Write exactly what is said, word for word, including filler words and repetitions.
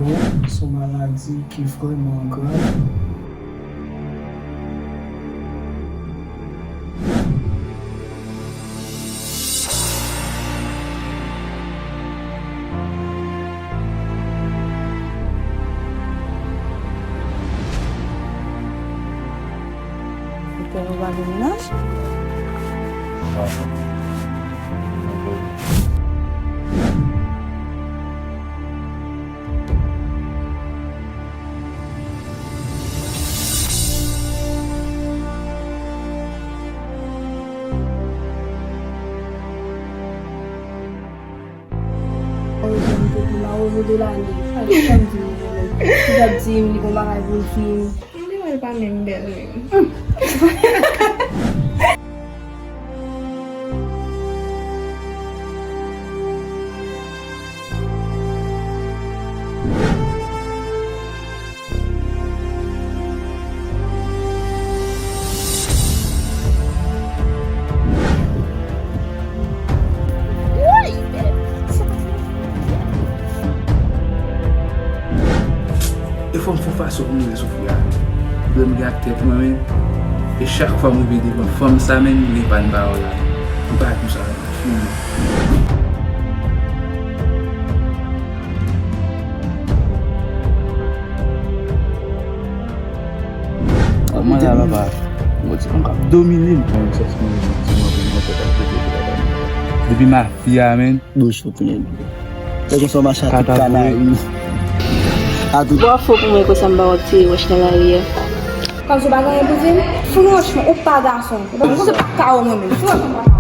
Se yon maladi ki vrèman grav. Ou kwè nou pa gen mennaj? Mwen rezo de lane, pa gen chanm di m li menm. Li t ap di m li gon bagay pou l di m. M di mwen pa menm bèl menm. E fò m fè yon fason pou m rive sou fi a. Lè m gen ak tèt mwen menm, e chak fwa m rive devan fanm sa menm, m gen pa n pawòl la. M pa konsa la, fini. Kòman la, papa? Mwen di, mwen ap domine m. Mwen sòti mwen di mwen pou mwen fè pa kote pou la. Depi mafya, men. Bouch ou plen. Tèt ou fè mache a tout kanari. A tout. Bò fo pou mwen konsa m pa wè ti wòch nan lari a. Kòmsi w pa gen anyen pou di m? Franchman, ou pa gason. Ou pa gason, pa ka wè mwen menm. Franchman,